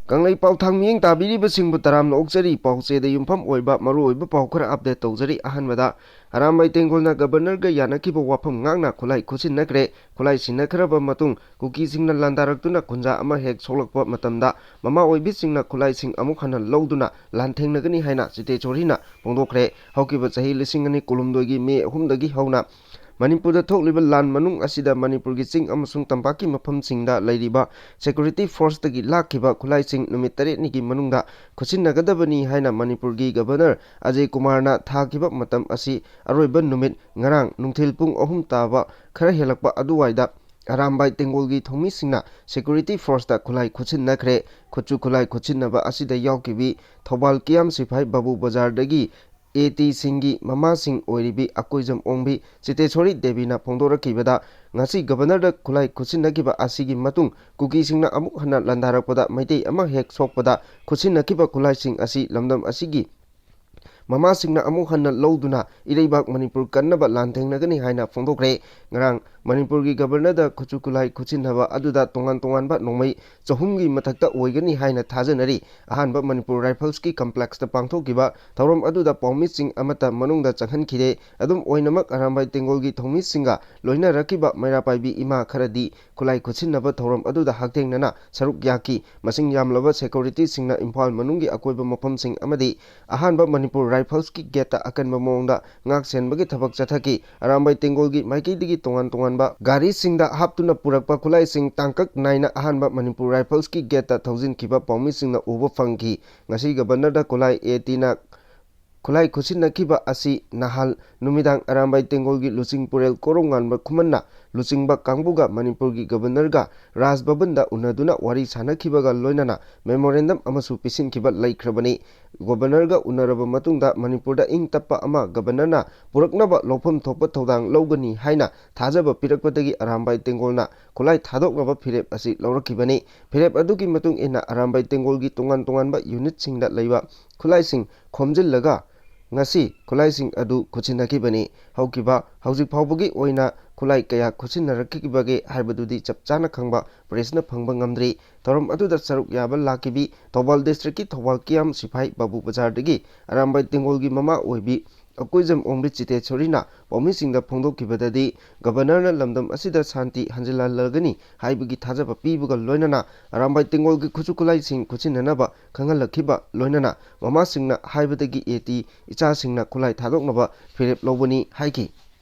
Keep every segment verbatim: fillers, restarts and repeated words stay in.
ꯀꯪꯂꯩꯄꯥꯛ ꯊꯥꯡ ꯃꯤꯠꯌꯦꯡ ꯇꯥꯕꯤꯔꯤꯕꯁꯤꯡꯕꯨ ꯇꯔꯥꯝꯅ ꯑꯣꯛꯆꯔꯤ꯫ ꯄꯥꯎꯆꯦꯗ ꯌꯨꯝꯐꯝ ꯑꯣꯏꯕ ꯃꯔꯨꯑꯣꯏꯕ ꯄꯥꯎ ꯈꯔ update ꯇꯧꯖꯔꯤ꯫ ꯑꯍꯥꯟꯕꯗ, ꯑꯔꯥꯝꯕꯥꯏ ꯇꯦꯡꯒꯣꯜꯅ Governorꯒ ꯌꯥꯅꯈꯤꯕ ꯋꯥꯐꯝ ꯉꯥꯛꯅ ꯈꯨꯠꯂꯥꯏ ꯈꯨꯠꯁꯤꯟꯅꯈ꯭ꯔꯦ꯫ ꯈꯨꯠꯂꯥꯏ ꯁꯤꯟꯅꯈ꯭ꯔꯕ ꯃꯇꯨꯡ ꯀꯨꯀꯤꯁꯤꯡꯅ ꯂꯥꯟꯗꯥꯔꯛꯇꯨꯅ ꯈꯨꯟꯖꯥ ꯑꯃ ꯍꯦꯛ ꯁꯣꯛꯂꯛꯄ ꯃꯇꯝꯗ ꯃꯃꯥ ꯑꯣꯏꯕꯤꯁꯤꯡꯅ ꯈꯨꯠꯂꯥꯏꯁꯤꯡ ꯑꯃꯨꯛ ꯍꯟꯅ ꯂꯧꯗꯨꯅ ꯂꯥꯟꯊꯦꯡꯅꯒꯅꯤ ꯍꯥꯏꯅ ꯆꯤꯇꯦ ꯆꯣꯔꯤꯅ ꯐꯣꯡꯗꯣꯛꯈ꯭ꯔꯦ꯫ ꯍꯧꯈꯤꯕ ꯆꯍꯤ ꯂꯤꯁꯤꯡ ꯑꯅꯤ ꯀꯨꯟꯍꯨꯝꯗꯣꯏꯒꯤ ꯃꯦ ꯑꯍꯨꯝꯗꯒꯤ ꯍꯧꯅ ꯃꯅꯤꯄꯨꯔꯗ ꯊꯣꯛꯂꯤꯕ ꯂꯥꯟ ꯃꯅꯨꯡ ꯑꯁꯤꯗ ꯃꯅꯤꯄꯨꯔꯒꯤ ꯆꯤꯡ ꯑꯃꯁꯨꯡ ꯇꯝꯄꯥꯛꯀꯤ ꯃꯐꯝꯁꯤꯡꯗ ꯂꯩꯔꯤꯕ security forceꯇꯒꯤ ꯂꯥꯛꯈꯤꯕ ꯈꯨꯠꯂꯥꯏꯁꯤꯡ ꯅꯨꯃꯤꯠ ꯇꯔꯦꯠꯅꯤꯒꯤ ꯃꯅꯨꯡꯗ ꯈꯨꯠꯁꯤꯟꯅꯒꯗꯕꯅꯤ ꯍꯥꯏꯅ ꯃꯅꯤꯄꯨꯔꯒꯤ Governor ꯑꯖꯌ ꯀꯨꯃꯥꯔꯅ ꯊꯥꯈꯤꯕ ꯃꯇꯝ ꯑꯁꯤ ꯑꯔꯣꯏꯕ ꯅꯨꯃꯤꯠ ꯉꯔꯥꯡ ꯅꯨꯡꯊꯤꯜ ꯄꯨꯡ ꯑꯍꯨꯝ ꯇꯥꯕ ꯈꯔ ꯍꯦꯜꯂꯛꯄ ꯑꯗꯨꯋꯥꯏꯗ ꯑꯔꯥꯝꯕꯥꯏ ꯇꯦꯡꯒꯣꯜꯒꯤ ꯊꯧꯃꯤꯁꯤꯡꯅ security forceꯇ ꯈꯨꯠꯂꯥꯏ ꯈꯨꯠꯁꯤꯟꯅꯈ꯭ꯔꯦ꯫ ꯈꯨꯠꯁꯨ ꯈꯨꯠꯂꯥꯏ ꯈꯨꯠꯁꯤꯟꯅꯕ ꯑꯁꯤꯗ ꯌꯥꯎꯈꯤꯕꯤ ꯊꯧꯕꯥꯜ ꯀꯤꯌꯥꯝ ꯁꯤꯐꯥꯏ ꯕꯥꯕꯨ ꯕꯖꯥꯔꯗꯒꯤ ꯑꯦ ꯇꯤꯁꯤꯡꯒꯤ ꯃꯃꯥꯁꯤꯡ ꯑꯣꯏꯔꯤꯕꯤ ꯑꯀꯣꯏꯖꯝ ꯑꯣꯡꯕꯤ ꯆꯤꯇꯦꯁꯣꯔꯤ ꯗꯦꯕꯤꯅ ꯐꯣꯡꯗꯣꯔꯛꯈꯤꯕꯗ, ꯉꯁꯤ Governorꯗ ꯈꯨꯠꯂꯥꯏ ꯈꯨꯠꯁꯤꯟꯅꯈꯤꯕ ꯑꯁꯤꯒꯤ ꯃꯇꯨꯡ ꯀꯨꯀꯤꯁꯤꯡꯅ ꯑꯃꯨꯛ ꯍꯟꯅ ꯂꯥꯟꯗꯥꯔꯛꯄꯗ ꯃꯩꯇꯩ ꯑꯃ ꯍꯦꯛ ꯁꯣꯛꯄꯗ ꯈꯨꯠꯁꯤꯟꯅꯈꯤꯕ ꯈꯨꯠꯂꯥꯏꯁꯤꯡ ꯑꯁꯤ ꯂꯝꯗꯝ ꯑꯁꯤꯒꯤ ꯃꯃꯥꯁꯤꯡꯅ ꯑꯃꯨꯛ ꯍꯟꯅ ꯂꯧꯗꯨꯅ ꯏꯔꯩꯕꯥꯛ ꯃꯅꯤꯄꯨꯔ ꯀꯟꯅꯕ ꯂꯥꯟꯊꯦꯡꯅꯒꯅꯤ ꯍꯥꯏꯅ ꯐꯣꯡꯗꯣꯛꯈ꯭ꯔꯦ꯫ ꯉꯔꯥꯡ ꯃꯅꯤꯄꯨꯔꯒꯤ Governorꯗ ꯈꯨꯠꯁꯨ ꯈꯨꯠꯂꯥꯏ ꯈꯨꯠꯁꯤꯟꯅꯕ ꯑꯗꯨꯗ ꯇꯣꯉꯥꯟ ꯇꯣꯉꯥꯟꯕ ꯅꯣꯡꯃꯩ ꯆꯍꯨꯝꯒꯤ ꯃꯊꯛꯇ ꯑꯣꯏꯒꯅꯤ ꯍꯥꯏꯅ ꯊꯥꯖꯅꯔꯤ꯫ ꯑꯍꯥꯟꯕ ꯃꯅꯤꯄꯨꯔ Riflesꯀꯤ complexꯇ ꯄꯥꯡꯊꯣꯛꯈꯤꯕ ꯊꯧꯔꯝ ꯑꯗꯨꯗ ꯄꯥꯎꯃꯤꯁꯤꯡ ꯑꯃꯠꯇ ꯃꯅꯨꯡꯗ ꯆꯪꯍꯟꯈꯤꯗꯦ꯫ ꯑꯗꯨꯝ ꯑꯣꯏꯅꯃꯛ, ꯑꯔꯥꯝꯕꯥꯏ ꯇꯦꯡꯒꯣꯜꯒꯤ ꯊꯧꯃꯤꯁꯤꯡꯒ ꯂꯣꯏꯅꯔꯛꯈꯤꯕ ꯃꯩꯔꯥ ꯄꯥꯏꯕꯤ ꯏꯃꯥ ꯈꯔꯗꯤ ꯈꯨꯠꯂꯥꯏ ꯈꯨꯠꯁꯤꯟꯅꯕ ꯊꯧꯔꯝ ꯑꯗꯨꯗ ꯍꯛꯊꯦꯡꯅꯅ ꯁꯔꯨꯛ ꯌꯥꯈꯤ꯫ ꯃꯁꯤꯡ ꯌꯥꯝꯂꯕ securityꯁꯤꯡꯅ ꯏꯝꯐꯥꯜ ꯃꯅꯨꯡꯒꯤ ꯑꯀꯣꯏꯕ ꯃꯐꯝꯁꯤꯡ ꯑꯃꯗꯤ ꯑꯍꯥꯟꯕ ꯃꯅꯤꯄꯨꯔ Riflesꯀꯤ gateꯇ ꯑꯀꯟꯕ ꯃꯑꯣꯡꯗ ꯉꯥꯛ ꯁꯦꯟꯕꯒꯤ ꯊꯕꯛ ꯆꯠꯊꯈꯤ꯫ ꯑꯔꯥꯝꯕꯥꯏ ꯇꯦꯡꯒꯣꯜꯒꯤ ꯃꯥꯏꯀꯩꯗꯒꯤ ꯇꯣꯉꯥꯟ ꯇꯣꯉꯥꯟꯕ ꯒꯥꯔꯤꯁꯤꯡꯗ ꯍꯥꯞꯇꯨꯅ ꯄꯨꯔꯛꯄ ꯈꯨꯠꯂꯥꯏꯁꯤꯡ ꯇꯥꯡꯀꯛ ꯅꯥꯏꯅ ꯑꯍꯥꯟꯕ ꯃꯅꯤꯄꯨꯔ Riflesꯀꯤ gateꯇ ꯊꯧꯖꯤꯟꯈꯤꯕ ꯄꯥꯎꯃꯤꯁꯤꯡꯅ ꯎꯕ ꯐꯪꯈꯤ꯫ ꯉꯁꯤ Governorꯗ ꯈꯨꯠꯂꯥꯏ ꯑꯦ ꯇꯤꯅ ꯈꯨꯠꯂꯥꯏ ꯈꯨꯠꯁꯤꯟꯅꯈꯤꯕ ꯑꯁꯤ ꯅꯍꯥꯜ ꯅꯨꯃꯤꯗꯥꯡ ꯑꯔꯥꯝꯕꯥꯏ ꯇꯦꯡꯒꯣꯜꯒꯤ ꯂꯨꯆꯤꯡ ꯄꯨꯔꯦꯜ ꯀꯣꯔꯧꯉꯥꯟꯕ ꯈꯨꯃꯟꯅ ꯂꯨꯆꯤꯡꯕ ꯀꯥꯡꯕꯨꯒ ꯃꯅꯤꯄꯨꯔꯒꯤ Governorꯒ ꯔꯥꯖ ꯚꯕꯟꯗ ꯎꯅꯗꯨꯅ ꯋꯥꯔꯤ ꯁꯥꯅꯈꯤꯕꯒ ꯂꯣꯏꯅꯅ memorandum ꯑꯃꯁꯨ ꯄꯤꯁꯤꯟꯈꯤꯕ ꯂꯩꯈ꯭ꯔꯕꯅꯤ꯫ Governorꯒ ꯎꯅꯔꯕ ꯃꯇꯨꯡꯗ ꯃꯅꯤꯄꯨꯔꯗ ꯏꯪ ꯇꯞꯄ ꯑꯃ Governorꯅ ꯄꯨꯔꯛꯅꯕ ꯂꯧꯐꯝ ꯊꯣꯛꯄ ꯊꯧꯗꯥꯡ ꯂꯧꯒꯅꯤ ꯍꯥꯏꯅ ꯊꯥꯖꯕ ꯄꯤꯔꯛꯄꯗꯒꯤ ꯑꯔꯥꯝꯕꯥꯏ ꯇꯦꯡꯒꯣꯜꯅ ꯈꯨꯠꯂꯥꯏ ꯊꯥꯗꯣꯛꯅꯕ ꯐꯤꯔꯦꯞ ꯑꯁꯤ ꯂꯧꯔꯛꯈꯤꯕꯅꯤ꯫ ꯐꯤꯔꯦꯞ ꯑꯗꯨꯒꯤ ꯃꯇꯨꯡ ꯏꯟꯅ ꯑꯔꯥꯝꯕꯥꯏ ꯇꯦꯡꯒꯣꯜꯒꯤ ꯇꯣꯉꯥꯟ ꯇꯣꯉꯥꯟꯕ unitꯁꯤꯡꯗ ꯂꯩꯕ ꯈꯨꯠꯂꯥꯏꯁꯤꯡ ꯈꯣꯝꯖꯤꯜꯂꯒ ꯉꯁꯤ ꯈꯨꯠꯂꯥꯏꯁꯤꯡ ꯑꯗꯨ ꯈꯨꯠꯁꯤꯟꯅꯈꯤꯕꯅꯤ꯫ ꯍꯧꯈꯤꯕ, ꯍꯧꯖꯤꯛ ꯐꯥꯎꯕꯒꯤ ꯑꯣꯏꯅ ꯈꯨꯠꯂꯥꯏ ꯀꯌꯥ ꯈꯨꯠꯁꯤꯟꯅꯔꯛꯈꯤꯕꯒꯦ ꯍꯥꯏꯕꯗꯨꯗꯤ ꯆꯞ ꯆꯥꯅ ꯈꯪꯕ ꯄ꯭ꯔꯦꯁꯅ ꯐꯪꯕ ꯉꯝꯗ꯭ꯔꯤ꯫ ꯊꯧꯔꯝ ꯑꯗꯨꯗ ꯁꯔꯨꯛ ꯌꯥꯕ ꯂꯥꯛꯈꯤꯕꯤ ꯊꯧꯕꯥꯜ ꯗꯤꯁꯇ꯭ꯔꯤꯛꯀꯤ ꯊꯧꯕꯥꯜ ꯀꯤꯌꯥꯝ ꯁꯤꯐꯥꯏ ꯕꯥꯕꯨ ꯕꯖꯥꯔꯗꯒꯤ ꯑꯔꯥꯝꯕꯥꯏ ꯇꯦꯡꯒꯣꯜꯒꯤ ꯃꯃꯥ ꯑꯣꯏꯕꯤ ꯑꯀꯣꯏꯖꯝ ꯑꯣꯡꯕꯤ ꯆꯤꯇꯦꯁꯣꯔꯤꯅ ꯄꯥꯎꯃꯤꯁꯤꯡꯗ ꯐꯣꯡꯗꯣꯛꯈꯤꯕꯗꯗꯤ, ꯒꯕꯔꯅꯔꯅ ꯂꯝꯗꯝ ꯑꯁꯤꯗ ꯁꯥꯟꯇꯤ ꯍꯟꯖꯤꯜꯍꯜꯂꯒꯅꯤ ꯍꯥꯏꯕꯒꯤ ꯊꯥꯖꯕ ꯄꯤꯕꯒ ꯂꯣꯏꯅꯅ ꯑꯔꯥꯝꯕꯥꯏ ꯇꯦꯡꯒꯣꯜꯒꯤ ꯈꯨꯠꯁꯨ ꯈꯨꯠꯂꯥꯏꯁꯤꯡ ꯈꯨꯠꯁꯤꯟꯅꯅꯕ ꯈꯪꯍꯜꯂꯛꯈꯤꯕ ꯂꯣꯏꯅꯅ ꯃꯃꯥꯁꯤꯡꯅ ꯍꯥꯏꯕꯗꯒꯤ ꯑꯦ ꯇꯤ ꯏꯆꯥꯁꯤꯡꯅ ꯈꯨꯠꯂꯥꯏ ꯊꯥꯗꯣꯛꯅꯕ ꯐꯤꯔꯦꯞ ꯂꯧꯕꯅꯤ ꯍꯥꯏꯈꯤ꯫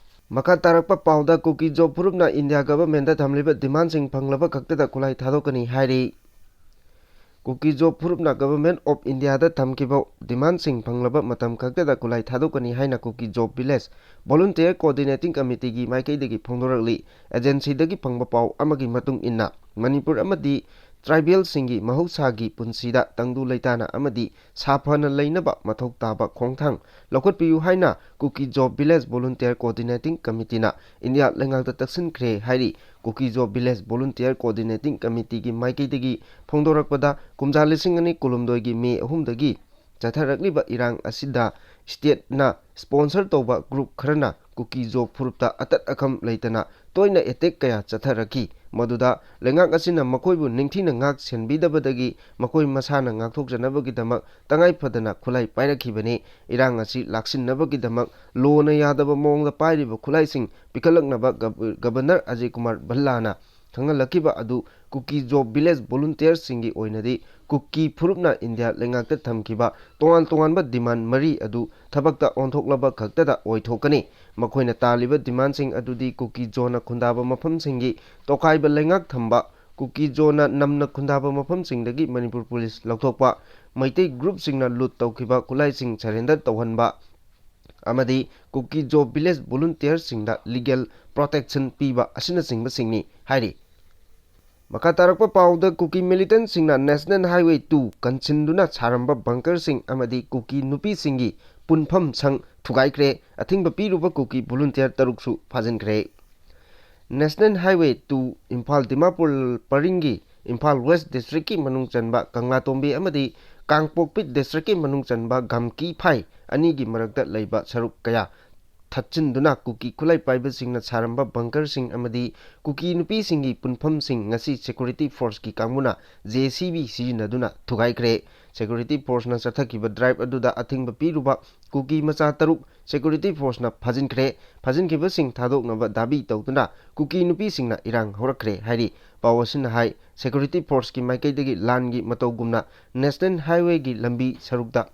ꯃꯈꯥ ꯇꯥꯔꯛꯄ ꯄꯥꯎꯗ, ꯀꯨꯀꯤ ꯖꯣ ꯐꯨꯔꯨꯞꯅ ꯏꯟꯗꯤꯌꯥ ꯒꯚꯔꯟꯃꯦꯟꯠꯇ ꯊꯝꯂꯤꯕ ꯗꯤꯃꯥꯟꯁꯤꯡ ꯐꯪꯂꯕ ꯈꯛꯇꯗ ꯈꯨꯠꯂꯥꯏ ꯊꯥꯗꯣꯛꯀꯅꯤ ꯍꯥꯏꯔꯤ꯫ ꯀꯨꯀꯤ ꯖꯣ ꯐꯨꯔꯨꯞꯅ ꯒꯚꯔꯟꯃꯦꯟꯠ ꯑꯣꯐ ꯏꯟꯗꯤꯌꯥꯗ ꯊꯝꯈꯤꯕ ꯗꯤꯃꯥꯟꯁꯤꯡ ꯐꯪꯂꯕ ꯃꯇꯝ ꯈꯛꯇꯗ ꯈꯨꯠꯂꯥꯏ ꯊꯥꯗꯣꯛꯀꯅꯤ ꯍꯥꯏꯅ ꯀꯨꯀꯤ ꯖꯣ ꯚꯤꯂꯦꯖ ꯚꯣꯂꯨꯟꯇꯤꯌꯔ ꯀꯣꯑꯣꯔꯗꯤꯅꯦꯇꯤꯡ ꯀꯃꯤꯇꯤꯒꯤ ꯃꯥꯏꯀꯩꯗꯒꯤ ꯐꯣꯡꯗꯣꯔꯛꯂꯤ꯫ ꯑꯦꯖꯦꯟꯁꯤꯗꯒꯤ ꯐꯪꯕ ꯄꯥꯎ ꯑꯃꯒꯤ ꯃꯇꯨꯡ ꯏꯟꯅ, ꯃꯅꯤꯄꯨꯔ ꯑꯃꯗꯤ ꯇ꯭ꯔꯥꯏꯕꯦꯜꯁꯤꯡꯒꯤ ꯃꯍꯧꯁꯥꯒꯤ ꯄꯨꯟꯁꯤꯗ ꯇꯪꯗꯨ ꯂꯩꯇꯥꯅ ꯑꯃꯗꯤ ꯁꯥꯐꯅ ꯂꯩꯅꯕ ꯃꯊꯧ ꯇꯥꯕ ꯈꯣꯡꯊꯥꯡ ꯂꯧꯈꯠꯄꯤꯌꯨ ꯍꯥꯏꯅ ꯀꯨꯀꯤ Zo village volunteer coordinating ꯀꯃꯤꯇꯤꯅ India ꯂꯩꯉꯥꯛꯇ ꯇꯛꯁꯤꯟꯈ꯭ꯔꯦ ꯍꯥꯏꯔꯤ꯫ ꯀꯨꯀꯤ ꯖꯣ ꯚꯤꯂꯦꯖ ꯚꯣꯂꯨꯟꯇꯤꯌꯔ ꯀꯣꯑꯣꯔꯗꯤꯅꯦꯇꯤꯡ ꯀꯃꯤꯇꯤꯒꯤ ꯃꯥꯏꯀꯩꯗꯒꯤ ꯐꯣꯡꯗꯣꯔꯛꯄꯗ, ꯀꯨꯝꯖꯥ ꯂꯤꯁꯤꯡ ꯑꯅꯤ ꯀꯨꯟꯍꯨꯝꯗꯣꯏꯒꯤ ꯃꯦ ꯑꯍꯨꯝꯗꯒꯤ ꯆꯠꯊꯔꯛꯂꯤꯕ ꯏꯔꯥꯡ ꯑꯁꯤꯗ ꯁ꯭ꯇꯦꯠꯅ ꯁ꯭ꯄꯣꯟꯁꯔ ꯇꯧꯕ ꯒ꯭ꯔꯨꯞ ꯈꯔꯅ ꯀꯨꯀꯤ ꯖꯣ ꯐꯨꯔꯨꯞꯇ ꯑꯇꯠ ꯑꯈꯝ ꯂꯩꯇꯅ ꯇꯣꯏꯅ ꯑꯦꯇꯦꯛ ꯀꯌꯥ ꯆꯠꯊꯔꯛꯈꯤ꯫ ꯃꯗꯨꯗ ꯂꯩꯉꯥꯛ ꯑꯁꯤꯅ ꯃꯈꯣꯏꯕꯨ ꯅꯤꯡꯊꯤꯅ ꯉꯥꯛ ꯁꯦꯟꯕꯤꯗꯕꯗꯒꯤ ꯃꯈꯣꯏ ꯃꯁꯥꯅ ꯉꯥꯛꯊꯣꯛꯆꯅꯕꯒꯤꯗꯃꯛ ꯇꯉꯥꯏ ꯐꯗꯅ ꯈꯨꯠꯂꯥꯏ ꯄꯥꯏꯔꯛꯈꯤꯕꯅꯤ꯫ ꯏꯔꯥꯡ ꯑꯁꯤ ꯂꯥꯛꯁꯤꯟꯅꯕꯒꯤꯗꯃꯛ ꯂꯣꯅ ꯌꯥꯗꯕ ꯃꯑꯣꯡꯗ ꯄꯥꯏꯔꯤꯕ ꯈꯨꯠꯂꯥꯏꯁꯤꯡ ꯄꯤꯈꯠꯂꯛꯅꯕ ꯒꯕ-, ꯒꯕꯔꯅꯔ ꯑꯖꯌ ꯀꯨꯃꯥꯔ ꯚꯜꯂꯥꯅ ꯈꯪꯍꯜꯂꯛꯈꯤꯕ ꯑꯗꯨ ꯀꯨꯀꯤ ꯖꯣ ꯚꯤꯂꯦꯖ ꯚꯣꯂꯨꯟꯇꯤꯌꯔꯁꯤꯡꯒꯤ ꯑꯣꯏꯅꯗꯤ ꯀꯨꯀꯤ ꯐꯨꯔꯨꯞꯅ ꯏꯟꯗꯤꯌꯥ ꯂꯩꯉꯥꯛꯇ ꯊꯝꯈꯤꯕ ꯇꯣꯉꯥꯟ ꯇꯣꯉꯥꯟꯕ ꯗꯤꯃꯥꯟ ꯃꯔꯤ ꯑꯗꯨ ꯊꯕꯛꯇ ꯑꯣꯟꯊꯣꯛꯂꯕ ꯈꯛꯇꯗ ꯑꯣꯏꯊꯣꯛꯀꯅꯤ꯫ ꯃꯈꯣꯏꯅ ꯇꯥꯜꯂꯤꯕ ꯗꯤꯃꯥꯟꯁꯤꯡ ꯑꯗꯨꯗꯤ ꯀꯨꯀꯤ ꯖꯣꯅ ꯈꯨꯟꯗꯥꯕ ꯃꯐꯝꯁꯤꯡꯒꯤ ꯇꯣꯈꯥꯏꯕ ꯂꯩꯉꯥꯛ ꯊꯝꯕ, ꯀꯨꯀꯤ ꯖꯣꯅ ꯅꯝꯅ ꯈꯨꯟꯗꯥꯕ ꯃꯐꯝꯁꯤꯡꯗꯒꯤ ꯃꯅꯤꯄꯨꯔ ꯄꯨꯂꯤꯁ ꯂꯧꯊꯣꯛꯄ, ꯃꯩꯇꯩ ꯒ꯭ꯔꯨꯞꯁꯤꯡꯅ ꯂꯨꯠ ꯇꯧꯈꯤꯕ ꯈꯨꯠꯂꯥꯏꯁꯤꯡ ꯁꯔꯦꯟꯗꯔ ꯇꯧꯍꯟꯕ ꯑꯃꯗꯤ ꯀꯨꯀꯤ ꯖꯣ ꯚꯤꯂꯦꯖ ꯚꯣꯂꯨꯟꯇꯤꯌꯔꯁꯤꯡꯗ ꯂꯤꯒꯦꯜ ꯄ꯭ꯔꯣꯇꯦꯛꯁꯟ ꯄꯤꯕ ꯑꯁꯤꯅꯆꯤꯡꯕꯁꯤꯡꯅꯤ ꯍꯥꯏꯔꯤ꯫ ꯃꯈꯥ ꯇꯥꯔꯛꯄ ꯄꯥꯎꯗ, ꯀꯨꯀꯤ ꯃꯤꯂꯤꯇꯦꯟꯠꯁꯤꯡꯅ ꯅꯦꯁꯅꯦꯜ ꯍꯥꯏꯋꯦ ꯇꯨ ꯀꯟꯁꯤꯟꯗꯨꯅ ꯁꯥꯔꯝꯕ ꯕꯪꯀꯔꯁꯤꯡ ꯑꯃꯗꯤ ꯀꯨꯀꯤ ꯅꯨꯄꯤꯁꯤꯡꯒꯤ ꯄꯨꯟꯐꯝ ꯁꯪ ꯊꯨꯒꯥꯏꯈ꯭ꯔꯦ꯫ ꯑꯊꯤꯡꯕ ꯄꯤꯔꯨꯕ ꯀꯨꯀꯤ ꯚꯣꯂꯨꯟꯇꯤꯌꯔ ꯇꯔꯨꯛꯁꯨ ꯐꯥꯖꯤꯟꯈ꯭ꯔꯦ꯫ National highway two Imphal Dimapur ꯄꯔꯤꯡꯒꯤ ꯏꯝꯐꯥꯜ ꯋꯦꯁ ꯗꯤꯁꯇ꯭ꯔꯤꯛꯀꯤ ꯃꯅꯨꯡ ꯆꯟꯕ ꯀꯪꯂꯥꯇꯣꯝꯕꯤ ꯑꯃꯗꯤ ꯀꯥꯡꯄꯣꯛꯄꯤ ꯗꯤꯁꯇ꯭ꯔꯤꯛꯀꯤ ꯃꯅꯨꯡ ꯆꯟꯕ ꯒꯝꯀꯤꯐꯥꯏ ꯑꯅꯤꯒꯤ ꯃꯔꯛꯇ ꯂꯩꯕ ꯁꯔꯨꯛ ꯀꯌꯥ ꯊꯠꯆꯤꯟꯗꯨꯅ ꯀꯨꯀꯤ ꯈꯨꯠꯂꯥꯏ ꯄꯥꯏꯕꯁꯤꯡꯅ ꯁꯥꯔꯝꯕ ꯕꯪꯀꯔꯁꯤꯡ ꯑꯃꯗꯤ ꯀꯨꯀꯤ ꯅꯨꯄꯤꯁꯤꯡꯒꯤ ꯄꯨꯟꯐꯝꯁꯤꯡ ꯉꯁꯤ ꯁꯦꯀ꯭ꯌꯨꯔꯤꯇꯤ ꯐꯣꯔꯁꯀꯤ ꯀꯥꯡꯕꯨꯅ ꯖꯦ ꯁꯤ ꯕꯤ ꯁꯤꯖꯤꯟꯅꯗꯨꯅ ꯊꯨꯒꯥꯏꯈ꯭ꯔꯦ꯫ ꯁꯦꯀ꯭ꯌꯨꯔꯤꯇꯤ ꯐꯣꯔꯁꯅ ꯆꯠꯊꯈꯤꯕ ꯗ꯭ꯔꯥꯏꯚ ꯑꯗꯨꯗ ꯑꯊꯤꯡꯕ ꯄꯤꯔꯨꯕ ꯀꯨꯀꯤ ꯃꯆꯥ ꯇꯔꯨꯛ ꯁꯦꯀ꯭ꯌꯨꯔꯤꯇꯤ ꯐꯣꯔꯁꯅ ꯐꯥꯖꯤꯟꯈ꯭ꯔꯦ꯫ ꯐꯥꯖꯤꯟꯈꯤꯕꯁꯤꯡ ꯊꯥꯗꯣꯛꯅꯕ ꯗꯥꯕꯤ ꯇꯧꯗꯨꯅ ꯀꯨꯀꯤ ꯅꯨꯄꯤꯁꯤꯡꯅ ꯏꯔꯥꯡ ꯍꯧꯔꯛꯈ꯭ꯔꯦ ꯍꯥꯏꯔꯤ꯫ ꯄꯥꯎ ꯑꯁꯤꯅ ꯍꯥꯏ, ꯁꯦꯀ꯭ꯌꯨꯔꯤꯇꯤ ꯐꯣꯔꯁꯀꯤ ꯃꯥꯏꯀꯩꯗꯒꯤ ꯂꯥꯟꯒꯤ ꯃꯇꯧꯒꯨꯝꯅ ꯅꯦꯁꯅꯦꯜ ꯍꯥꯏꯋꯦꯒꯤ ꯂꯝꯕꯤ ꯁꯔꯨꯛꯇ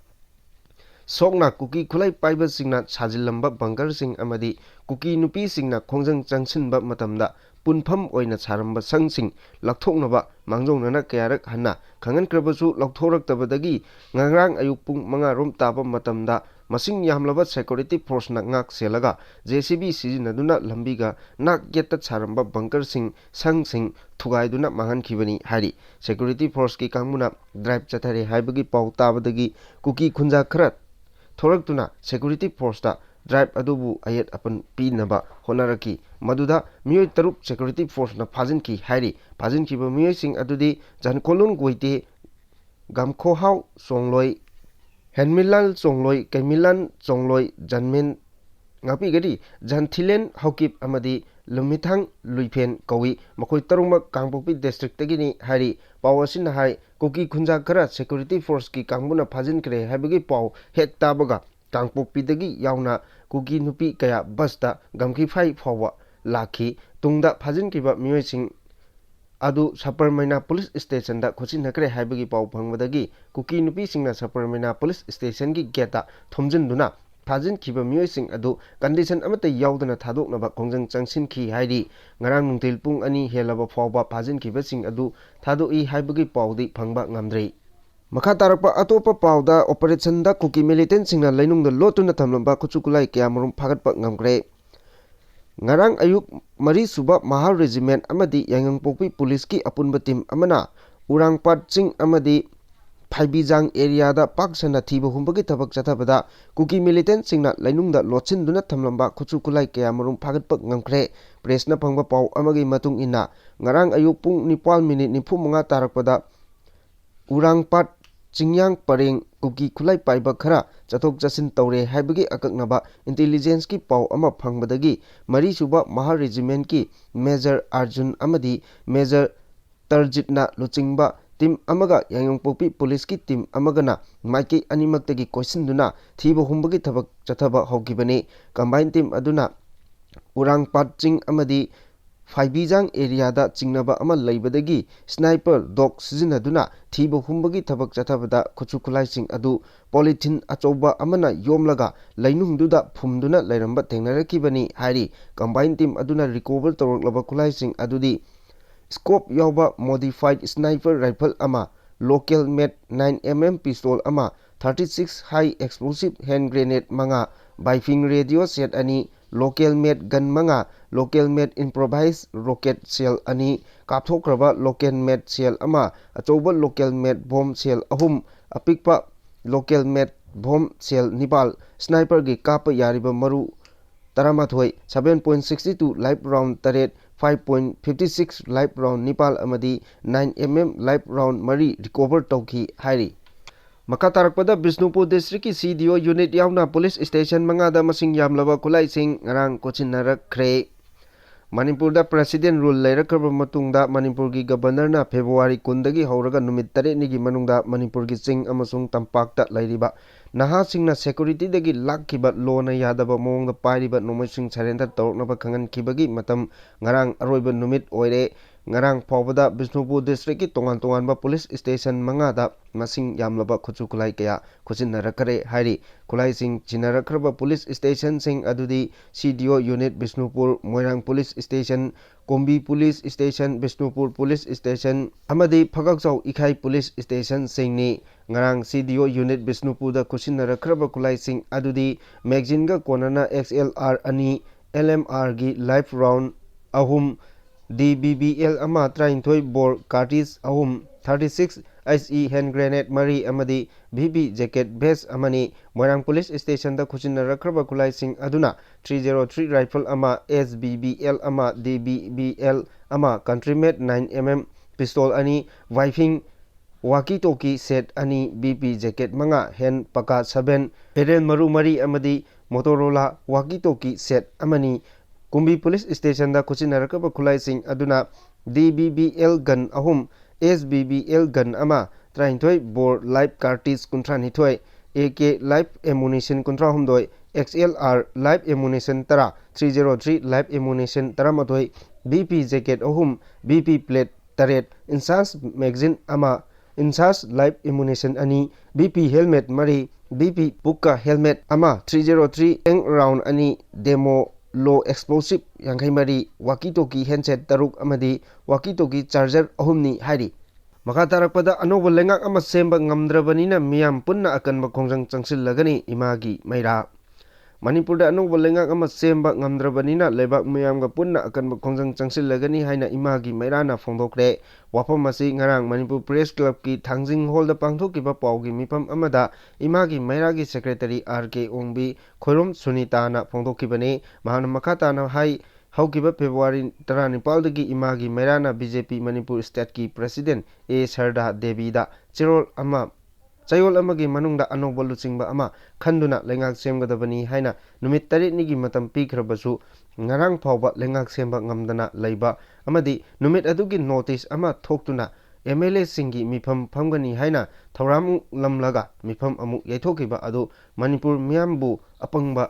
ꯁꯣꯛꯅ ꯀꯨꯀꯤ ꯈꯨꯠꯂꯥꯏ ꯄꯥꯏꯕꯁꯤꯡꯅ ꯁꯥꯖꯤꯜꯂꯝꯕ ꯕꯪꯀꯔꯁꯤꯡ ꯑꯃꯗꯤ ꯀꯨꯀꯤ ꯅꯨꯄꯤꯁꯤꯡꯅ ꯈꯣꯡꯖꯪ ꯆꯪꯁꯤꯟꯕ ꯃꯇꯝꯗ ꯄꯨꯟꯐꯝ ꯑꯣꯏꯅ ꯁꯥꯔꯝꯕ ꯁꯪꯁꯤꯡ ꯂꯧꯊꯣꯛꯅꯕ ꯃꯥꯡꯖꯧꯅꯅ ꯀꯌꯥꯔꯛ ꯍꯟꯅ ꯈꯪꯍꯟꯈ꯭ꯔꯕꯁꯨ, ꯂꯧꯊꯣꯔꯛꯇꯕꯗꯒꯤ ꯉꯔꯥꯡ ꯑꯌꯨꯛ ꯄꯨꯡ ꯃꯉꯥ ꯔꯣꯝ ꯇꯥꯕ ꯃꯇꯝꯗ ꯃꯁꯤꯡ ꯌꯥꯝꯂꯕ ꯁꯦꯀ꯭ꯌꯨꯔꯤꯇꯤ ꯐꯣꯔꯁꯅ ꯉꯥꯛ ꯁꯦꯜꯂꯒ ꯖꯦ ꯁꯤ ꯕꯤ ꯁꯤꯖꯤꯟꯅꯗꯨꯅ ꯂꯝꯕꯤꯒ ꯅꯥꯛ ꯌꯦꯠꯇ ꯁꯥꯔꯝꯕ ꯕꯪꯀꯔꯁꯤꯡ, ꯁꯪꯁꯤꯡ ꯊꯨꯒꯥꯏꯗꯨꯅ ꯃꯥꯡꯍꯟꯈꯤꯕꯅꯤ ꯍꯥꯏꯔꯤ꯫ ꯁꯦꯀ꯭ꯌꯨꯔꯤꯇꯤ ꯐꯣꯔꯁꯀꯤ ꯀꯥꯡꯕꯨꯅ ꯗ꯭ꯔꯥꯏꯚ ꯆꯠꯊꯔꯦ ꯍꯥꯏꯕꯒꯤ ꯄꯥꯎ ꯇꯥꯕꯗꯒꯤ ꯀꯨꯀꯤ ꯈꯨꯟꯖꯥ ꯈꯔ ꯊꯣꯔꯛꯇꯨꯅ ꯁꯦꯀ꯭ꯌꯨꯔꯤꯇꯤ ꯐꯣꯔꯁꯇ ꯗ꯭ꯔꯥꯏꯚ ꯑꯗꯨꯕꯨ ꯑꯌꯦꯠ ꯑꯄꯟ ꯄꯤꯅꯕ ꯍꯣꯠꯅꯔꯛꯈꯤ꯫ ꯃꯗꯨꯗ ꯃꯤꯑꯣꯏ ꯇꯔꯨꯛ ꯁꯦꯀ꯭ꯌꯨꯔꯤꯇꯤ ꯐꯣꯔꯁꯅ ꯐꯥꯖꯤꯟꯈꯤ ꯍꯥꯏꯔꯤ꯫ ꯐꯥꯖꯤꯟꯈꯤꯕ ꯃꯤꯑꯣꯏꯁꯤꯡ ꯑꯗꯨꯗꯤ ꯖꯟꯈꯣꯂꯨꯟ ꯒꯣꯏꯇꯦ, ꯒꯝꯈꯣꯍꯥꯎ ꯆꯣꯡꯂꯣꯏ, ꯍꯦꯟꯃꯤꯂꯥꯜ ꯆꯣꯡꯂꯣꯏ, ꯀꯩꯃꯤꯂꯥꯟ ꯆꯣꯡꯂꯣꯏ, ꯖꯟꯃꯦꯟ ꯉꯥꯛꯄꯤꯒꯅꯤ, ꯖꯟꯊꯤꯂꯦꯟ ꯍꯧꯀꯤꯞ ꯑꯃꯗꯤ ꯂꯨꯝꯃꯤꯊꯥꯡ ꯂꯨꯏꯐꯦꯟ ꯀꯧꯏ꯫ ꯃꯈꯣꯏ ꯇꯔꯨꯛꯃꯛ ꯀꯥꯡꯄꯣꯛꯄꯤ ꯗꯤꯁꯇ꯭ꯔꯤꯛꯇꯒꯤꯅꯤ ꯍꯥꯏꯔꯤ꯫ ꯄꯥꯎ ꯑꯁꯤꯅ ꯍꯥꯏ, ꯀꯨꯀꯤ ꯈꯨꯟꯖꯥ ꯈꯔ ꯁꯦꯀ꯭ꯌꯨꯔꯤꯇꯤ ꯐꯣꯔꯁꯀꯤ ꯀꯥꯡꯕꯨꯅ ꯐꯥꯖꯤꯟꯈ꯭ꯔꯦ ꯍꯥꯏꯕꯒꯤ ꯄꯥꯎ ꯍꯦꯛ ꯇꯥꯕꯒ ꯀꯥꯡꯄꯣꯛꯄꯤꯗꯒꯤ ꯌꯥꯎꯅ ꯀꯨꯀꯤ ꯅꯨꯄꯤ ꯀꯌꯥ ꯕꯁꯇ ꯒꯝꯈꯤꯐꯥꯏ ꯐꯥꯎꯕ ꯂꯥꯛꯈꯤ꯫ ꯇꯨꯡꯗ ꯐꯥꯖꯤꯟꯈꯤꯕ ꯃꯤꯑꯣꯏꯁꯤꯡ ꯑꯗꯨ ꯁꯄꯔꯃꯩꯅꯥ ꯄꯨꯂꯤꯁ ꯁ꯭ꯇꯦꯁꯟꯗ ꯈꯣꯠꯆꯤꯟꯅꯈ꯭ꯔꯦ ꯍꯥꯏꯕꯒꯤ ꯄꯥꯎ ꯐꯪꯕꯗꯒꯤ ꯀꯨꯀꯤ ꯅꯨꯄꯤꯁꯤꯡꯅ ꯁꯄꯔꯃꯩꯅꯥ ꯄꯨꯂꯤꯁ ꯁ꯭ꯇꯦꯁꯟꯒꯤ ꯒꯦꯠꯇ ꯊꯣꯝꯖꯤꯟꯗꯨꯅ ꯐꯥꯖꯤꯟꯈꯤꯕ ꯃꯤꯑꯣꯏꯁꯤꯡ ꯑꯗꯨ ꯀꯟꯗꯤꯁꯟ ꯑꯃꯠꯇ ꯌꯥꯎꯗꯅ ꯊꯥꯗꯣꯛꯅꯕ ꯈꯣꯡꯖꯪ ꯆꯪꯁꯤꯟꯈꯤ ꯍꯥꯏꯔꯤ꯫ ꯉꯔꯥꯡ ꯅꯨꯡꯊꯤꯜ ꯄꯨꯡ ꯑꯅꯤ ꯍꯦꯜꯂꯕ ꯐꯥꯎꯕ ꯐꯥꯖꯤꯟꯈꯤꯕꯁꯤꯡ ꯑꯗꯨ ꯊꯥꯗꯣꯛꯏ ꯍꯥꯏꯕꯒꯤ ꯄꯥꯎꯗꯤ ꯐꯪꯕ ꯉꯝꯗ꯭ꯔꯤ꯫ ꯃꯈꯥ ꯇꯥꯔꯛꯄ ꯑꯇꯣꯞꯄ ꯄꯥꯎꯗ, ꯑꯣꯄꯔꯦꯁꯟꯗ ꯀꯨꯀꯤ ꯃꯤꯂꯤꯇꯦꯟꯁꯤꯡꯅ ꯂꯩꯅꯨꯡꯗ ꯂꯣꯠꯇꯨꯅ ꯊꯝꯂꯝꯕ ꯈꯨꯠꯁꯨ ꯈꯨꯠꯂꯥꯏ ꯀꯌꯥ ꯃꯔꯨꯝ ꯐꯥꯒꯠꯄ ꯉꯝꯈ꯭ꯔꯦ꯫ ꯉꯔꯥꯡ ꯑꯌꯨꯛ ꯃꯔꯤꯁꯨꯕ ꯃꯍꯥꯜ ꯔꯦꯖꯤꯃꯦꯟ ꯑꯃꯗꯤ ꯌꯥꯏꯉꯪꯄꯣꯛꯄꯤ ꯄꯨꯂꯤꯁꯀꯤ ꯑꯄꯨꯟꯕ ꯇꯤꯝ ꯑꯃꯅ ꯎꯔꯥꯡꯄꯥꯠ ꯆꯤꯡ ꯑꯃꯗꯤ ꯐꯥꯏꯕꯤꯖꯥꯡ ꯑꯦꯔꯤꯌꯥꯗ ꯄꯥꯛ ꯁꯟꯅ ꯊꯤꯕ ꯍꯨꯝꯕꯒꯤ ꯊꯕꯛ ꯆꯠꯊꯕꯗ ꯀꯨꯀꯤ ꯃꯤꯂꯤꯇꯦꯟꯁꯤꯡꯅ ꯂꯩꯅꯨꯡꯗ ꯂꯣꯠꯁꯤꯟꯗꯨꯅ ꯊꯝꯂꯝꯕ ꯈꯨꯠꯁꯨ ꯈꯨꯠꯂꯥꯏ ꯀꯌꯥ ꯃꯔꯨꯝ ꯐꯥꯒꯠꯄ ꯉꯝꯈ꯭ꯔꯦ꯫ ꯄ꯭ꯔꯦꯁꯅ ꯐꯪꯕ ꯄꯥꯎ ꯑꯃꯒꯤ ꯃꯇꯨꯡ ꯏꯟꯅ, ꯉꯔꯥꯡ ꯑꯌꯨꯛ ꯄꯨꯡ ꯅꯤꯄꯥꯜ ꯃꯤꯅꯤꯠ ꯅꯤꯐꯨ ꯃꯉꯥ ꯇꯥꯔꯛꯄꯗ ꯎꯔꯥꯡꯄꯥꯠ ꯆꯤꯡꯌꯥꯡ ꯄꯔꯦꯡ ꯀꯨꯀꯤ ꯈꯨꯠꯂꯥꯏ ꯄꯥꯏꯕ ꯈꯔ ꯆꯠꯊꯣꯛ ꯆꯠꯁꯤꯟ ꯇꯧꯔꯦ ꯍꯥꯏꯕꯒꯤ ꯑꯀꯛꯅꯕ intelligence ꯀꯤ ꯄꯥꯎ ꯑꯃ ꯐꯪꯕꯗꯒꯤ ꯃꯔꯤꯁꯨꯕ ꯃꯍꯥ regiment ꯀꯤ Major ꯑꯥꯔꯖꯨꯟ ꯑꯃꯗꯤ Major ꯇꯔꯖꯤꯠꯅ ꯂꯨꯆꯤꯡꯕ team ꯑꯃꯒ ꯌꯥꯏꯉꯪꯄꯣꯛꯄꯤ police ꯀꯤ team ꯑꯃꯒꯅ ꯃꯥꯏꯀꯩ ꯑꯅꯤꯃꯛꯇꯒꯤ ꯀꯣꯏꯁꯤꯟꯗꯨꯅ ꯊꯤꯕ ꯍꯨꯝꯕꯒꯤ ꯊꯕꯛ ꯆꯠꯊꯕ ꯍꯧꯈꯤꯕꯅꯤ꯫ Combined team ꯑꯗꯨꯅ ꯎꯔꯥꯡꯄꯥꯠ ꯆꯤꯡ ꯑꯃꯗꯤ ꯐꯥꯏꯕꯤꯖꯥꯡ area ꯗ ꯆꯤꯡꯅꯕ ꯑꯃ ꯂꯩꯕꯗꯒꯤ sniper dog ꯁꯤꯖꯤꯟꯅꯗꯨꯅ ꯊꯤꯕ ꯍꯨꯝꯕꯒꯤ ꯊꯕꯛ ꯆꯠꯊꯕꯗ ꯈꯨꯠꯁꯨ ꯈꯨꯠꯂꯥꯏꯁꯤꯡ ꯑꯗꯨ polythene ꯑꯆꯧꯕ ꯑꯃꯅ ꯌꯣꯝꯂꯒ ꯂꯩꯅꯨꯡꯗꯨꯗ ꯐꯨꯝꯗꯨꯅ ꯂꯩꯔꯝꯕ ꯊꯦꯡꯅꯔꯛꯈꯤꯕꯅꯤ ꯍꯥꯏꯔꯤ꯫ Combined team ꯑꯗꯨꯅ recover ꯇꯧꯔꯛꯂꯕ ꯈꯨꯠꯂꯥꯏꯁꯤꯡ ꯑꯗꯨꯗꯤ scope ꯌꯥꯎꯕ modified sniper rifle ꯑꯃ, local made nine M M pistol ꯑꯃ, thirty six high explosive hand grenade ꯃꯉꯥ, biphing radio set ꯑꯅꯤ, local made gun ꯃꯉꯥ, local made improvised rocket shell ꯑꯅꯤ, ꯀꯥꯞꯊꯣꯛꯈ꯭ꯔꯕ local made shell ꯑꯃ, ꯑꯆꯧꯕ local made bomb shell ꯑꯍꯨꯝ, ꯑꯄꯤꯛꯄ local made bomb shell ꯅꯤꯄꯥꯜ, sniper ꯒꯤ ꯀꯥꯞꯄ ꯌꯥꯔꯤꯕ ꯃꯔꯨ ꯇꯔꯥꯃꯥꯊꯣꯏ, seven point sixty two live round ꯇꯔꯦꯠ, five point fifty six live round ꯅꯤꯄꯥꯜ ꯑꯃꯗꯤ nine M M live round ꯃꯔꯤ recover ꯇꯧꯈꯤ ꯍꯥꯏꯔꯤ꯫ ꯃꯈꯥ ꯇꯥꯔꯛꯄꯗ ꯕꯤꯁꯅꯨꯄꯨꯔ district ꯀꯤ C D O unit ꯌꯥꯎꯅ police station ꯃꯉꯥꯗ ꯃꯁꯤꯡ ꯌꯥꯝꯂꯕ ꯈꯨꯠꯂꯥꯏꯁꯤꯡ ꯉꯔꯥꯡ ꯈꯨꯠꯁꯤꯟꯅꯔꯛꯈ꯭ꯔꯦ꯫ ꯃꯅꯤꯄꯨꯔꯗ President rule ꯂꯩꯔꯛꯈ꯭ꯔꯕ ꯃꯇꯨꯡꯗ ꯃꯅꯤꯄꯨꯔꯒꯤ Governor ꯅ February ꯀꯨꯟꯗꯒꯤ ꯍꯧꯔꯒ ꯅꯨꯃꯤꯠ ꯇꯔꯦꯠꯅꯤꯒꯤ ꯃꯅꯨꯡꯗ ꯃꯅꯤꯄꯨꯔꯒꯤ ꯆꯤꯡ ꯑꯃꯁꯨꯡ ꯇꯝꯄꯥꯛꯇ ꯂꯩꯔꯤꯕ ꯅꯍꯥꯁꯤꯡꯅ security ꯗꯒꯤ ꯂꯥꯛꯈꯤꯕ ꯂꯣꯅ ꯌꯥꯗꯕ ꯃꯑꯣꯡꯗ ꯄꯥꯏꯔꯤꯕ ꯅꯣꯡꯃꯩꯁꯤꯡ surrender ꯇꯧꯔꯛꯅꯕ ꯈꯪꯍꯟꯈꯤꯕꯒꯤ ꯃꯇꯝ ꯉꯔꯥꯡ ꯑꯔꯣꯏꯕ ꯅꯨꯃꯤꯠ ꯑꯣꯏꯔꯦ꯫ ꯉꯔꯥꯡ ꯐꯥꯎꯕꯗ ꯕꯤꯁꯅꯨꯄꯨꯔ district ꯀꯤ ꯇꯣꯉꯥꯟ ꯇꯣꯉꯥꯟꯕ police station ꯃꯉꯥꯗ ꯃꯁꯤꯡ ꯌꯥꯝꯂꯕ ꯈꯨꯠꯁꯨ ꯈꯨꯠꯂꯥꯏ ꯀꯌꯥ ꯈꯨꯠꯁꯤꯟꯅꯔꯛꯈꯔꯦ ꯍꯥꯏꯔꯤ꯫ ꯈꯨꯠꯂꯥꯏꯁꯤꯡ ꯁꯤꯟꯅꯔꯛꯈ꯭ꯔꯕ police station ꯁꯤꯡ ꯑꯗꯨꯗꯤ C D O unit Bishnupur, ꯃꯣꯏꯔꯥꯡ police station, ꯀꯨꯝꯕꯤ police station, Bishnupur police station ꯑꯃꯗꯤ ꯐꯒꯛꯆꯥꯎ ꯏꯈꯥꯏ police station ꯁꯤꯡꯅꯤ꯫ ꯉꯔꯥꯡ C D O unit ꯕꯤꯁꯅꯨꯄꯨꯔꯗ ꯈꯨꯠꯁꯤꯟꯅꯔꯛꯈ꯭ꯔꯕ ꯈꯨꯠꯂꯥꯏꯁꯤꯡ ꯑꯗꯨꯗꯤ magazine ꯒ ꯀꯣꯟꯅꯅ X L R ꯑꯅꯤ, L M R ꯒꯤ live round ꯑꯍꯨꯝ, D B B L ꯑꯃ, ꯇꯔꯥꯅꯤꯊꯣꯏ bore cartridge ꯑꯍꯨꯝ, thirty six H E hand grenade ꯃꯔꯤ ꯑꯃꯗꯤ V B jacket vest ꯑꯃꯅꯤ꯫ ꯃꯣꯏꯔꯥꯡ police station ꯗ ꯈꯨꯠꯁꯤꯟꯅꯔꯛꯈ꯭ꯔꯕ ꯈꯨꯠꯂꯥꯏꯁꯤꯡ ꯑꯗꯨꯅ three zero three rifle ꯑꯃ, S B B L ꯑꯃ, D B B L ꯑꯃ, country made nine M M pistol ꯑꯅꯤ, biphing walkie talkie set ꯑꯅꯤ, BP jacket ꯃꯉꯥ, hand pack seven, ꯄꯦꯔꯦꯜ ꯃꯔꯨ ꯃꯔꯤ ꯑꯃꯗꯤ Motorola walkie talkie set ꯑꯃꯅꯤ꯫ ꯀꯨꯝꯕꯤ ꯄꯨꯂꯤꯁ ꯁ꯭ꯇꯦꯁꯟꯗ ꯈꯨꯠꯁꯤꯟꯅꯔꯛꯂꯕ ꯈꯨꯠꯂꯥꯏꯁꯤꯡ ꯑꯗꯨꯅ DBBL gun ꯑꯍꯨꯝ, SBBL gun ꯑꯃ, ꯇꯔꯥꯅꯤꯊꯣꯏ bore live cartridge ꯀꯨꯟꯊ꯭ꯔꯥꯅꯤꯊꯣꯏ, AK live ammunition ꯀꯨꯟꯊ꯭ꯔꯥꯍꯨꯝꯗꯣꯏ, XLR live ammunition ꯇꯔꯥ, three zero three live ammunition ꯇꯔꯥꯃꯥꯊꯣꯏ, BP jacket ꯑꯍꯨꯝ, BP plate ꯇꯔꯦꯠ, INSAS magazine ꯑꯃ, INSAS live ammunition ꯑꯅꯤ, BP helmet ꯃꯔꯤ, BP Pukka helmet ꯑꯃ, three zero three tank round ꯑꯅꯤ, Demo low explosive ꯌꯥꯡꯈꯩ ꯃꯔꯤ, walkie talkie handset ꯇꯔꯨꯛ ꯑꯃꯗꯤ walkie talkie charger ꯑꯍꯨꯝꯅꯤ ꯍꯥꯏꯔꯤ꯫ ꯃꯈꯥ ꯇꯥꯔꯛꯄꯗ, ꯑꯅꯧꯕ ꯂꯩꯉꯥꯛ ꯑꯃ ꯁꯦꯝꯕ ꯉꯝꯗ꯭ꯔꯕꯅꯤꯅ ꯃꯤꯌꯥꯝ ꯄꯨꯟꯅ ꯑꯀꯟꯕ ꯈꯣꯡꯖꯪ ꯆꯪꯁꯤꯜꯂꯒꯅꯤ, ꯏꯃꯥꯒꯤ ꯃꯩꯔꯥ꯫ ꯃꯅꯤꯄꯨꯔꯗ ꯑꯅꯧꯕ ꯂꯩꯉꯥꯛ ꯑꯃ ꯁꯦꯝꯕ ꯉꯝꯗ꯭ꯔꯕꯅꯤꯅ ꯂꯩꯕꯥꯛ ꯃꯤꯌꯥꯝꯒ ꯄꯨꯟꯅ ꯑꯀꯟꯕ ꯈꯣꯡꯖꯪ ꯆꯪꯁꯤꯜꯂꯒꯅꯤ ꯍꯥꯏꯅ ꯏꯃꯥꯒꯤ ꯃꯩꯔꯥꯅ ꯐꯣꯡꯗꯣꯛꯈ꯭ꯔꯦ꯫ ꯋꯥꯐꯝ ꯑꯁꯤ ꯉꯔꯥꯡ ꯃꯅꯤꯄꯨꯔ Press Clubꯀꯤ ꯊꯥꯡꯖꯤꯡ ꯍꯣꯜꯗ ꯄꯥꯡꯊꯣꯛꯈꯤꯕ ꯄꯥꯎꯒꯤ ꯃꯤꯐꯝ ꯑꯃꯗ ꯏꯃꯥꯒꯤ ꯃꯩꯔꯥꯒꯤ Secretary R K ꯑꯣꯡꯕꯤ ꯈꯣꯏꯔꯣꯝ ꯁꯨꯅꯤꯇꯥꯅ ꯐꯣꯡꯗꯣꯛꯈꯤꯕꯅꯤ꯫ ꯃꯍꯥꯛꯅ ꯃꯈꯥ ꯇꯥꯅ ꯍꯥꯏ, ꯍꯧꯈꯤꯕ February ꯇꯔꯥꯅꯤꯄꯥꯜꯗꯒꯤ ꯏꯃꯥꯒꯤ ꯃꯩꯔꯥꯅ BJP ꯃꯅꯤꯄꯨꯔ Stateꯀꯤ President A ꯁꯔꯗꯥ ꯗꯦꯕꯤꯗ ꯆꯦꯔꯣꯜ ꯑꯃ, ꯆꯌꯣꯜ ꯑꯃꯒꯤ ꯃꯅꯨꯡꯗ ꯑꯅꯧꯕ ꯂꯨꯆꯤꯡꯕ ꯑꯃ ꯈꯟꯗꯨꯅ ꯂꯩꯉꯥꯛ ꯁꯦꯝꯒꯗꯕꯅꯤ ꯍꯥꯏꯅ ꯅꯨꯃꯤꯠ ꯇꯔꯦꯠꯅꯤꯒꯤ ꯃꯇꯝ ꯄꯤꯈ꯭ꯔꯕꯁꯨ, ꯉꯔꯥꯡ ꯐꯥꯎꯕ ꯂꯩꯉꯥꯛ ꯁꯦꯝꯕ ꯉꯝꯗꯅ ꯂꯩꯕ ꯑꯃꯗꯤ ꯅꯨꯃꯤꯠ ꯑꯗꯨꯒꯤ notice ꯑꯃ ꯊꯣꯛꯇꯨꯅ MLAꯁꯤꯡꯒꯤ ꯃꯤꯐꯝ ꯐꯝꯒꯅꯤ ꯍꯥꯏꯅ ꯊꯧꯔꯥꯡꯂꯝꯂꯒ ꯃꯤꯐꯝ ꯑꯃꯨꯛ ꯌꯩꯊꯣꯛꯈꯤꯕ ꯑꯗꯨ ꯃꯅꯤꯄꯨꯔ ꯃꯤꯌꯥꯝꯕꯨ ꯑꯄꯪꯕ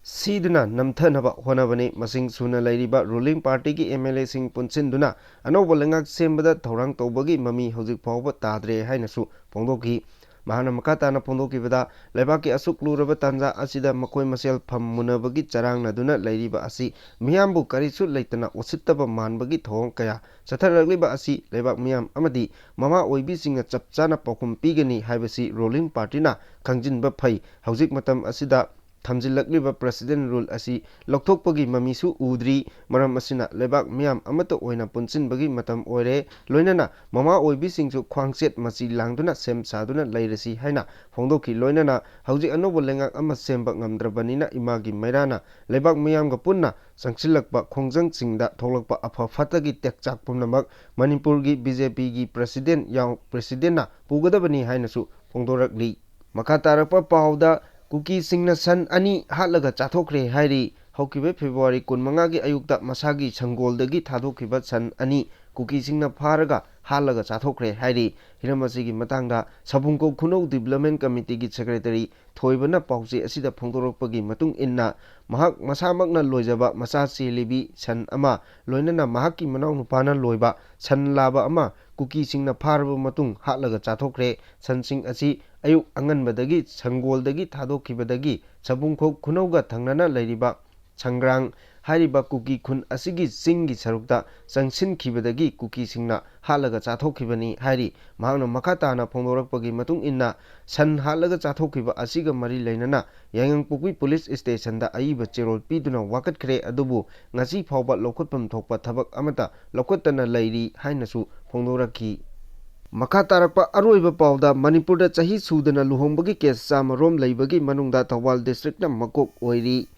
ꯁꯤꯗꯨꯅ ꯅꯝꯊꯅꯕ ꯍꯣꯠꯅꯕꯅꯤ꯫ ꯃꯁꯤꯡ ꯁꯨꯅ ꯂꯩꯔꯤꯕ ruling partyꯒꯤ MLAꯁꯤꯡ ꯄꯨꯟꯁꯤꯟꯗꯨꯅ ꯑꯅꯧꯕ ꯂꯩꯉꯥꯛ ꯁꯦꯝꯕꯗ ꯊꯧꯔꯥꯡ ꯇꯧꯕꯒꯤ ꯃꯃꯤ ꯍꯧꯖꯤꯛ ꯐꯥꯎꯕ ꯇꯥꯗ꯭ꯔꯦ ꯍꯥꯏꯅꯁꯨ ꯐꯣꯡꯗꯣꯛꯈꯤ꯫ ꯃꯍꯥꯛꯅ ꯃꯈꯥ ꯇꯥꯅ ꯐꯣꯡꯗꯣꯛꯈꯤꯕꯗ, ꯂꯩꯕꯥꯛꯀꯤ ꯑꯁꯨꯛ ꯂꯨꯔꯕ ꯇꯥꯟꯖꯥ ꯑꯁꯤꯗ ꯃꯈꯣꯏ ꯃꯁꯦꯜ ꯐꯝ ꯃꯨꯟꯅꯕꯒꯤ ꯆꯔꯥꯡꯅꯗꯨꯅ ꯂꯩꯔꯤꯕ ꯑꯁꯤ ꯃꯤꯌꯥꯝꯕꯨ ꯀꯔꯤꯁꯨ ꯂꯩꯇꯅ ꯎꯁꯤꯠꯇꯕ ꯃꯥꯟꯕꯒꯤ ꯊꯧꯑꯣꯡ ꯀꯌꯥ ꯆꯠꯊꯔꯛꯂꯤꯕ ꯑꯁꯤ ꯂꯩꯕꯥꯛ ꯃꯤꯌꯥꯝ ꯑꯃꯗꯤ ꯃꯃꯥ ꯑꯣꯏꯕꯤꯁꯤꯡꯅ ꯆꯞ ꯆꯥꯅ ꯄꯥꯎꯈꯨꯝ ꯄꯤꯒꯅꯤ ꯍꯥꯏꯕꯁꯤ ruling partyꯅ ꯈꯪꯖꯤꯟꯕ ꯐꯩ꯫ ꯍꯧꯖꯤꯛ ꯃꯇꯝ ꯑꯁꯤꯗ ꯊꯝꯖꯤꯜꯂꯛꯂꯤꯕ President Rule ꯑꯁꯤ ꯂꯧꯊꯣꯛꯄꯒꯤ ꯃꯃꯤꯁꯨ ꯎꯗ꯭ꯔꯤ꯫ ꯃꯔꯝ ꯑꯁꯤꯅ ꯂꯩꯕꯥꯛ ꯃꯤꯌꯥꯝ ꯑꯃꯠꯇ ꯑꯣꯏꯅ ꯄꯨꯟꯁꯤꯟꯕꯒꯤ ꯃꯇꯝ ꯑꯣꯏꯔꯦ꯫ ꯂꯣꯏꯅꯅ ꯃꯃꯥ ꯑꯣꯏꯕꯤꯁꯤꯡꯁꯨ ꯈ꯭ꯋꯥꯡꯆꯦꯠ ꯃꯆꯤ ꯂꯥꯡꯗꯨꯅ ꯁꯦꯝ ꯁꯥꯗꯨꯅ ꯂꯩꯔꯁꯤ ꯍꯥꯏꯅ ꯐꯣꯡꯗꯣꯛꯈꯤ꯫ ꯂꯣꯏꯅꯅ ꯍꯧꯖꯤꯛ ꯑꯅꯧꯕ ꯂꯩꯉꯥꯛ ꯑꯃ ꯁꯦꯝꯕ ꯉꯝꯗ꯭ꯔꯕꯅꯤꯅ ꯏꯃꯥꯒꯤ ꯃꯩꯔꯥꯅ ꯂꯩꯕꯥꯛ ꯃꯤꯌꯥꯝꯒ ꯄꯨꯟꯅ ꯆꯪꯁꯤꯜꯂꯛꯄ ꯈꯣꯡꯖꯪꯁꯤꯡꯗ ꯊꯣꯛꯂꯛꯄ ꯑꯐ ꯐꯠꯇꯒꯤ ꯇꯦꯛꯆꯥꯛ ꯄꯨꯝꯅꯃꯛ ꯃꯅꯤꯄꯨꯔꯒꯤ BJPꯒꯤ President ꯌꯥꯎ-, Presidentꯅ ꯄꯨꯒꯗꯕꯅꯤ ꯍꯥꯏꯅꯁꯨ ꯐꯣꯡꯗꯣꯔꯛꯂꯤ꯫ ꯃꯈꯥ ꯇꯥꯔꯛꯄ ꯄꯥꯎꯗ, ꯀꯨꯀꯤꯁꯤꯡꯅ ꯁꯟ ꯑꯅꯤ ꯍꯥꯠꯂꯒ ꯆꯥꯊꯣꯛꯈ꯭ꯔꯦ ꯍꯥꯏꯔꯤ꯫ ꯍꯧꯈꯤꯕ February ꯀꯨꯟꯃꯉꯥꯒꯤ ꯑꯌꯨꯛꯇ ꯃꯁꯥꯒꯤ ꯁꯪꯒꯣꯜꯗꯒꯤ ꯊꯥꯗꯣꯛꯈꯤꯕ ꯁꯟ ꯑꯅꯤ ꯀꯨꯀꯤꯁꯤꯡꯅ ꯐꯥꯔꯒ ꯍꯥꯠꯂꯒ ꯆꯥꯊꯣꯛꯈ꯭ꯔꯦ ꯍꯥꯏꯔꯤ꯫ ꯍꯤꯔꯝ ꯑꯁꯤꯒꯤ ꯃꯇꯥꯡꯗ ꯁꯥꯕꯨꯡꯈꯣꯛ ꯈꯨꯅꯧ Development Committeeꯒꯤ Secretary ꯊꯣꯏꯕꯅ ꯄꯥꯎꯆꯦ ꯑꯁꯤꯗ ꯐꯣꯡꯗꯣꯔꯛꯄꯒꯤ ꯃꯇꯨꯡ ꯏꯟꯅ, ꯃꯍꯥꯛ ꯃꯁꯥꯃꯛꯅ ꯂꯣꯏꯖꯕ ꯃꯆꯥ ꯆꯦꯜꯂꯤꯕꯤ ꯁꯟ ꯑꯃ, ꯂꯣꯏꯅꯅ ꯃꯍꯥꯛꯀꯤ ꯃꯅꯥꯎꯅꯨꯄꯥꯅ ꯂꯣꯏꯕ ꯁꯟ ꯂꯥꯕ ꯑꯃ ꯀꯨꯀꯤꯁꯤꯡꯅ ꯐꯥꯔꯕ ꯃꯇꯨꯡ ꯍꯥꯠꯂꯒ ꯆꯥꯊꯣꯛꯈ꯭ꯔꯦ꯫ ꯁꯟꯁꯤꯡ ꯑꯁꯤ ꯑꯌꯨꯛ ꯑꯉꯟꯕꯗꯒꯤ ꯁꯪꯒꯣꯜꯗꯒꯤ ꯊꯥꯗꯣꯛꯈꯤꯕꯗꯒꯤ ꯁꯥꯕꯨꯡꯈꯣꯛ ꯈꯨꯅꯧꯒ ꯊꯪꯅꯅ ꯂꯩꯔꯤꯕ ꯁꯪꯒ꯭ꯔꯥꯡ ꯍꯥꯏꯔꯤꯕ ꯀꯨꯀꯤ ꯈꯨꯟ ꯑꯁꯤꯒꯤ ꯆꯤꯡꯒꯤ ꯁꯔꯨꯛꯇ ꯆꯪꯁꯤꯟꯈꯤꯕꯗꯒꯤ ꯀꯨꯀꯤꯁꯤꯡꯅ ꯍꯥꯠꯂꯒ ꯆꯥꯊꯣꯛꯈꯤꯕꯅꯤ ꯍꯥꯏꯔꯤ꯫ ꯃꯍꯥꯛꯅ ꯃꯈꯥ ꯇꯥꯅ ꯐꯣꯡꯗꯣꯔꯛꯄꯒꯤ ꯃꯇꯨꯡ ꯏꯟꯅ, ꯁꯟ ꯍꯥꯠꯂꯒ ꯆꯥꯊꯣꯛꯈꯤꯕ ꯑꯁꯤꯒ ꯃꯔꯤ ꯂꯩꯅꯅ ꯌꯥꯏꯉꯪꯄꯣꯛꯄꯤ Police Stationꯗ ꯑꯏꯕ ꯆꯦꯔꯣꯜ ꯄꯤꯗꯨꯅ ꯋꯥꯀꯠꯈ꯭ꯔꯦ, ꯑꯗꯨꯕꯨ ꯉꯁꯤ ꯐꯥꯎꯕ ꯂꯧꯈꯠꯐꯝ ꯊꯣꯛꯄ ꯊꯕꯛ ꯑꯃꯠꯇ ꯂꯧꯈꯠꯇꯅ ꯂꯩꯔꯤ ꯍꯥꯏꯅꯁꯨ ꯐꯣꯡꯗꯣꯔꯛꯈꯤ꯫ ꯃꯈꯥ ꯇꯥꯔꯛꯄ ꯑꯔꯣꯏꯕ ꯄꯥꯎꯗ, ꯃꯅꯤꯄꯨꯔꯗ ꯆꯍꯤ ꯁꯨꯗꯅ ꯂꯨꯍꯣꯡꯕꯒꯤ case ꯆꯥꯝꯃ ꯔꯣꯝ ꯂꯩꯕꯒꯤ ꯃꯅꯨꯡꯗ ꯊꯧꯕꯥꯜ districtꯅ ꯃꯀꯣꯛ ꯑꯣꯏꯔꯤ꯫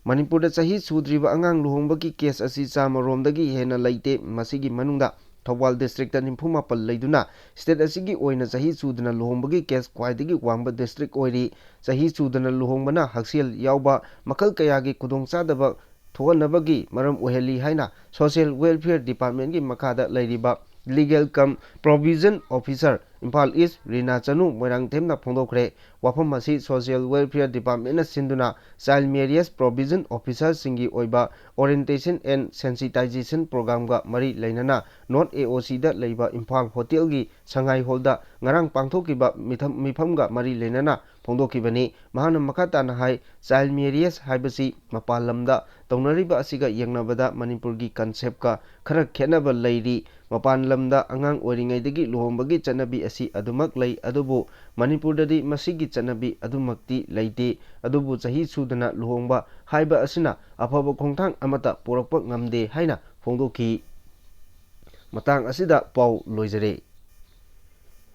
ꯃꯅꯤꯄꯨꯔꯗ ꯆꯍꯤ ꯁꯨꯗ꯭ꯔꯤꯕ ꯑꯉꯥꯡ ꯂꯨꯍꯣꯡꯕꯒꯤ case ꯑꯁꯤ ꯆꯥꯝꯃ ꯔꯣꯝꯗꯒꯤ ꯍꯦꯟꯅ ꯂꯩꯇꯦ꯫ ꯃꯁꯤꯒꯤ ꯃꯅꯨꯡꯗ ꯊꯧꯕꯥꯜ districtꯇ ꯅꯤꯐꯨ ꯃꯥꯄꯜ ꯂꯩꯗꯨꯅ state ꯑꯁꯤꯒꯤ ꯑꯣꯏꯅ ꯆꯍꯤ ꯁꯨꯗꯅ ꯂꯨꯍꯣꯡꯕꯒꯤ case ꯈ꯭ꯋꯥꯏꯗꯒꯤ ꯋꯥꯡꯕ district ꯑꯣꯏꯔꯤ꯫ ꯆꯍꯤ ꯁꯨꯗꯅ ꯂꯨꯍꯣꯡꯕꯅ ꯍꯛꯁꯦꯜ ꯌꯥꯎꯕ ꯃꯈꯜ ꯀꯌꯥꯒꯤ ꯈꯨꯗꯣꯡꯆꯥꯗꯕ ꯊꯣꯛꯍꯟꯅꯕꯒꯤ ꯃꯔꯝ ꯑꯣꯏꯍꯜꯂꯤ ꯍꯥꯏꯅ Social Welfare Departmentꯀꯤ ꯃꯈꯥꯗ ꯂꯩꯔꯤꯕ Legal cum Provision Officer, Imphal East, ꯔꯤꯅꯥ ꯆꯅꯨ ꯃꯣꯏꯔꯥꯡꯊꯦꯝꯅ ꯐꯣꯡꯗꯣꯛꯈ꯭ꯔꯦ꯫ ꯋꯥꯐꯝ ꯑꯁꯤ Social Welfare Departmentꯅ ꯁꯤꯟꯗꯨꯅ Child Marriage Provision Officerꯁꯤꯡꯒꯤ ꯑꯣꯏꯕ Orientation and Sensitization Programꯒ ꯃꯔꯤ ꯂꯩꯅꯅ North AOCꯗ ꯂꯩꯕ ꯏꯝꯐꯥꯜ Hotelꯒꯤ ꯁꯉꯥꯏ Hallꯗ ꯉꯔꯥꯡ ꯄꯥꯡꯊꯣꯛꯈꯤꯕ ꯃꯤꯊꯝ-, ꯃꯤꯐꯝꯒ ꯃꯔꯤ ꯂꯩꯅꯅ ꯐꯣꯡꯗꯣꯛꯈꯤꯕꯅꯤ꯫ ꯃꯍꯥꯛꯅ ꯃꯈꯥ ꯇꯥꯅ ꯍꯥꯏ, Child Marriage ꯍꯥꯏꯕꯁꯤ ꯃꯄꯥꯟ ꯂꯝꯗ ꯇꯧꯅꯔꯤꯕ ꯑꯁꯤꯒ ꯌꯦꯡꯅꯕꯗ ꯃꯅꯤꯄꯨꯔꯒꯤ conceptꯀ ꯈꯔ ꯈꯦꯠꯅꯕ ꯂꯩꯔꯤ꯫ ꯃꯄꯥꯟ ꯂꯝꯗ ꯑꯉꯥꯡ ꯑꯣꯏꯔꯤꯉꯩꯗꯒꯤ ꯂꯨꯍꯣꯡꯕꯒꯤ ꯆꯠꯅꯕꯤ ꯑꯁꯤ ꯑꯗꯨꯃꯛ ꯂꯩ, ꯑꯗꯨꯕꯨ ꯃꯅꯤꯄꯨꯔꯗꯗꯤ ꯃꯁꯤꯒꯤ ꯆꯠꯅꯕꯤ ꯑꯗꯨꯃꯛꯇꯤ ꯂꯩꯇꯦ꯫ ꯑꯗꯨꯕꯨ ꯆꯍꯤ ꯁꯨꯗꯅ ꯂꯨꯍꯣꯡꯕ ꯍꯥꯏꯕ ꯑꯁꯤꯅ ꯑꯐꯕ ꯈꯣꯡꯊꯥꯡ ꯑꯃꯠꯇ ꯄꯨꯔꯛꯄ ꯉꯝꯗꯦ ꯍꯥꯏꯅ ꯐꯣꯡꯗꯣꯛꯈꯤ꯫ ꯃꯇꯥꯡ ꯑꯁꯤꯗ ꯄꯥꯎ ꯂꯣꯏꯖꯔꯦ꯫